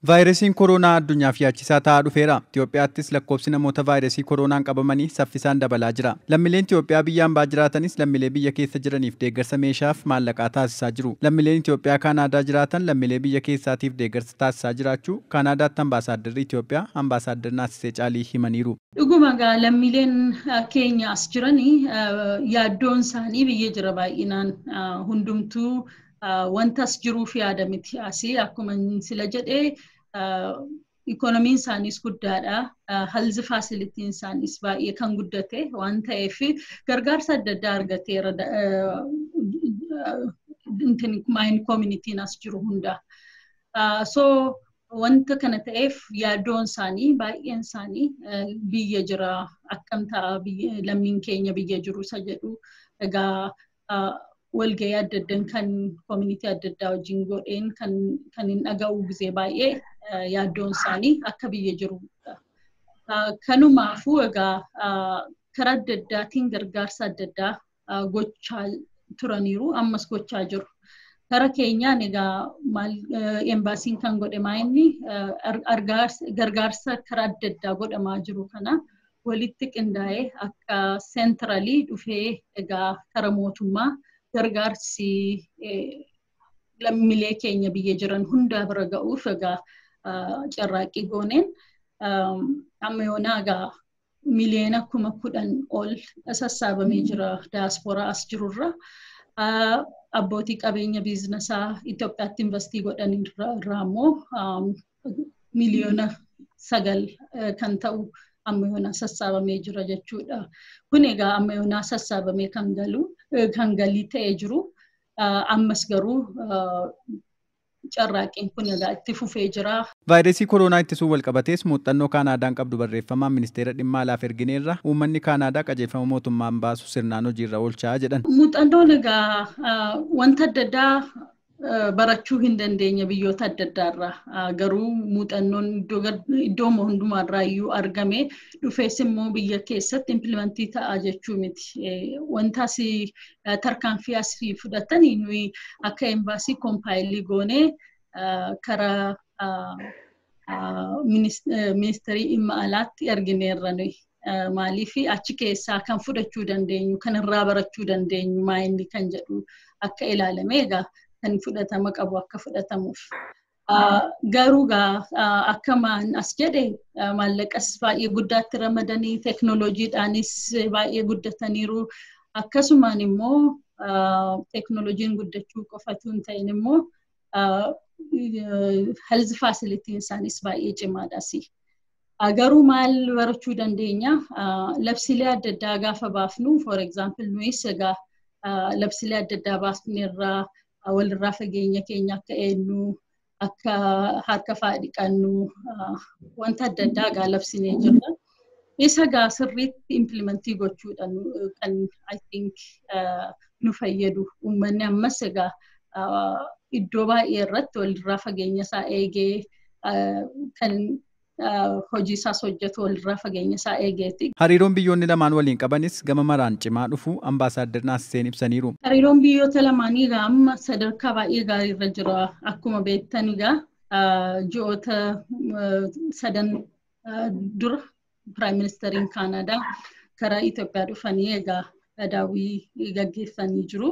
Vaayirasiin koronaa addunyaaf yaachisaa ta'aa dhufeera. Itoophiyaattis lakkoofsi namoota vaayirasii koronaan qabamanii saffisaan dabalaa jira. Lammiileen Itoophiyaa biyya ambaa jiraatanis lammiilee biyya keessa jiraniif deeggarsa meeshaaf maallaqaa taasisaa jiru. Lammiileen Itoophiyaa Kaanaadaa jiraatan lammiilee biyya keessaatiif deeggarsa taasisaa jiraachuu Kaanaadaatti Ambaasaadarri Itoophiyaa Ambaasaaddar Naasisee Caalii himaniiru. Dhuguma egaa lammiileen keenya as jiranii yaaddoon isaanii biyya jira baay'inaan hundumtuu wanta as jiruuf yaada miti. Asii akkuma sila jedhee ikoonomiin isaaniis guddaadha. Health facilityn isaaniis baay'ee kan guddate waan ta'eef gargaarsa adda addaa argateera maayin communityn as jiru hunda. So wanta kana ta'eef yaaddoon isaanii baay'een isaanii biyya jira, akkam ta'a lammiin keenya biyya jiru isa jedhu egaa walgahii adda addaan kan community adda addaa wajjin godheen kan hin dhaga'u gisee baay'ee yaaddoon isaanii akka biyya jiru. Kanumaafuu egaa karaa adda addaatiin gargaarsa adda addaa gochaa turaniiru, ammas gochaa jiru. Kara keenyaan egaa maal embaasiin kan godhe maa inni gargaarsa karaa adda addaa godhamaa jiru kana walitti qindaa'ee akka centrally dhufee egaa kara mootummaa gargaarsi lammiilee keenya biyya jiran hundaa bira ga'uuf egaa carraaqqii gooneen amma yoonaa egaa 10,000,000 ol sassaabamee jira daasporaa as jirurra. Abbootii qabeenya biizinesaa Itoophiyaatti invest godhan irraa immoo 9,000,000 kan ta'u amma yoonaa sassaabamee jira jechuudha. Kun egaa amma yoonaa sassaabamee kan galu kan galii ta'ee jiru. Ammas garuu carraaqqiin kun egaa itti fufee jira. Vaayirasii koronaa ittisuun walqabatees muuxannoo Kaanaadaan qabdu barreeffamaan ministeera dhimma alaaf ergineerra uummanni Kaanaadaa qajeelfama mootummaan baasu sirnaan hojiirra oolchaa jedhan. Muuxannoon egaa wanta adda addaa barachuu hin dandeenya biyyoota adda addaarraa. Garuu muuxannoon iddoo hundumaarraa iyyuu argame dhufees immoo biyya keessatti implement ta'a jechuu miti. Wanta asii tarkaanfii asii fudhatanii nuyi akka embaasii compile goonee karaa ministeerii dhimma alaatti ergineerra nuyi. Maaliif achi keessaa kan fudhachuu dandeenyu, kan irraa barachuu dandeenyu maa inni kan jedhu akka ilaalame egaa kan fudhatama qabu akka fudhatamuuf. Garuu egaa akka as jedhe maallaqas baay'ee guddaatti ramadanii teeknooloojiidhaanis baay'ee guddataniiru. Akkasumaan immoo teeknooloojiin guddachuu qofatu hin ta'in immoo health facilityn isaanis baay'ee cimaadha. Garuu maal barachuu dandeenya? Labsiilee adda addaa gaafa baafnu, for example nuyis egaa labsiilee adda addaa baafnerraa walirraa fageenya keenya akka eenyu, akka harka fa'aa dhiqannu wanta adda addaa egaa labsinee jirra. Isa egaa sirriitti implement gochuudhaan kan I think nu fayyadu. Uummanni ammas egaa iddoo baay'ee irratti walirraa fageenya isaa eegee kan hojii isaas hojjetu walirraa fageenya isaa eegeeti. Hariiroon biyyoonni lamaan waliin qabanis gama maraan cimaa dhufuu Ambaasaaddar Naasiseen ibsaniiru. Hariiroon biyyoota lamaanii egaa amma sadarkaa baay'ee gaarii irra jira. Akkuma beektan egaa ji'oota sadan dura Piraayim Ministeeriin Kaanaadaa karaa Itoophiyaa dhufanii egaa daawwii gaggeessanii jiru.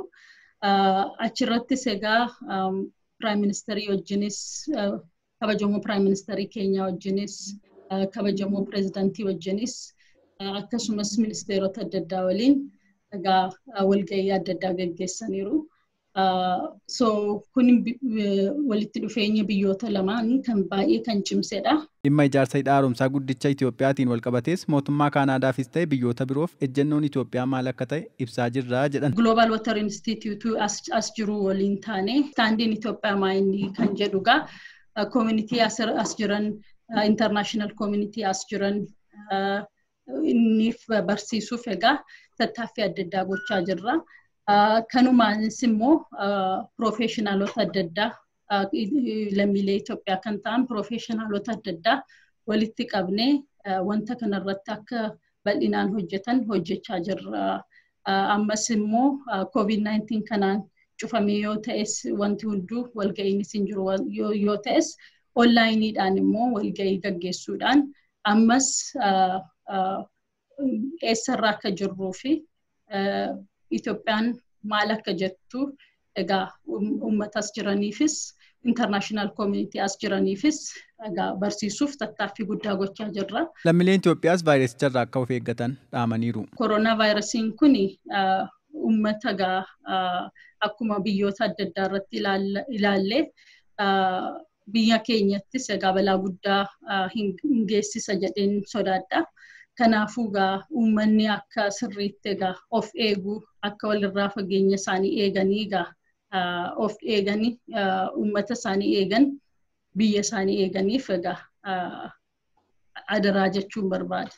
Achirrattis egaa Piraayim Ministeerii wajjinis, kabajamoo Piraayim Ministeerii keenya wajjinis, kabajamoo pireezidantii wajjinis, akkasumas ministeerota adda addaa waliin egaa walgahii adda addaa gaggeessaniiru. So kun walitti dhufeenya biyyoota lamaan kan baay'ee kan cimsedha. Dhimma ijaarsa hidha haaromsaa guddicha Itoophiyaatiin walqabatees mootummaa Kaanaadaafis ta'e biyyoota biroof ejjennoon Itoophiyaa maal akka ta'e ibsaa jirra jedhan. Global Water Institute as jiru waliin taane standiin Itoophiyaa maa inni kan jedhu egaa community as jiran, international community as jiran inniif barsiisuuf egaa tattaaffii adda addaa gochaa jirra. Kanumaanis immoo professionalota adda addaa lammiilee Itoophiyaa kan ta'an professionalota adda addaa walitti qabnee wanta kanarratti akka bal'inaan hojjetan hojjechaa jirra. Ammas immoo COVID-19 kanaan cufamee yoo ta'es wanti hunduu walga'iinis hin jiru yoo ta'es Onlaayiniidhaan immoo walgahii gaggeessuudhaan ammas eessarraa akka jirruu fi Itoophiyaan maal akka jettu egaa uummata as jiraniifis, international community as jiraniifis egaa barsiisuuf tattaaffii guddaa gochaa jirra. Lammiileen Itoophiyaas vaayirasicharraa akka of eeggatan dhaamaniiru. Koronaa vaayirasiin kun uummata egaa akkuma biyyoota adda addaa irratti ilaallee biyya keenyattis egaa balaa guddaa hin geessisa jedheen sodaadha. Kanaafuu egaa uummanni akka sirriitti egaa of eeguu, akka walirraa fageenya isaanii eeganii, egaa of eeganii, uummata isaanii eegan, biyya isaanii eeganiif egaa adaraa jechuun barbaada.